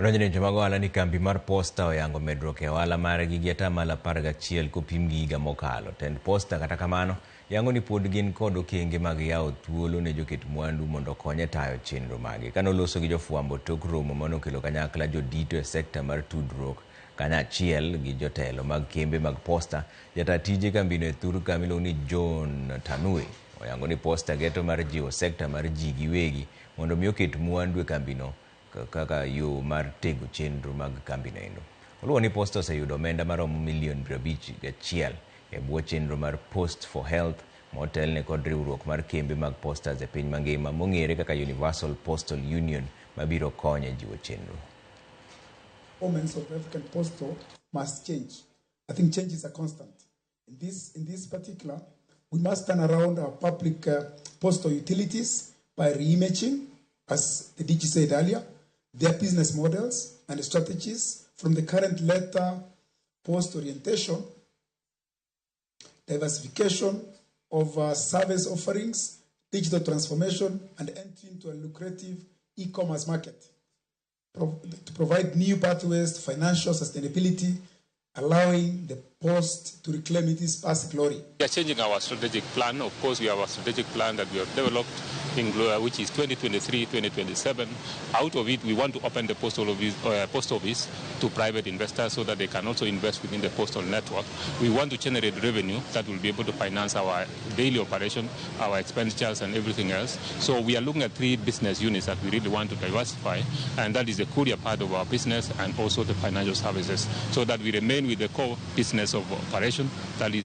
Odonjone weche mag ohala ni kambi mar Posta oyango medruok e ohala margi gi atamalo 11 kopim gi higa mokalo. Tend Posta kata kamano yango ni pod gin kod okenge mag yawo thuolo ne joket mwandu mondo okony e tayo chenro mage. Kane oloso gi jofwambo tok romo manokelo kanyakla jodito e sekta mar tudruok kanyachiel gi jotelo mag kembe mag Posta, jataa tije kambino e thurka miluongo ni John Tanui oyango ni Posta geto mar jiwo sekta mar ji giwegi mondo mi oket mwandu e kambino kaka yo mar tego chenro mag kambino endo. Oluwo ni Posta oseyudo omenda maromo milion 51 e bwo chenro mar Post for Health motelne kod riwruok mar kembe mag postas e piny mangima mong'ere kaka Universal Postal Union mabiro konyo e jiwo chenro. Performance of African Postal must change. I think change is a constant. In this particular, we must turn around our public postal utilities by reimaging, as the DG said earlier, their business models and strategies from the current letter post orientation, diversification of service offerings, digital transformation, and entry into a lucrative e-commerce market to provide new pathways to financial sustainability, allowing the post to reclaim its past glory. We are changing our strategic plan. Of course, we have a strategic plan that we have developed in Gloria, which is 2023-2027. Out of it, we want to open the post office to private investors so that they can also invest within the postal network. We want to generate revenue that will be able to finance our daily operation, our expenditures, and everything else. So we are looking at three business units that we really want to diversify, and that is the courier part of our business and also the financial services, so that we remain with the core business of operation, that is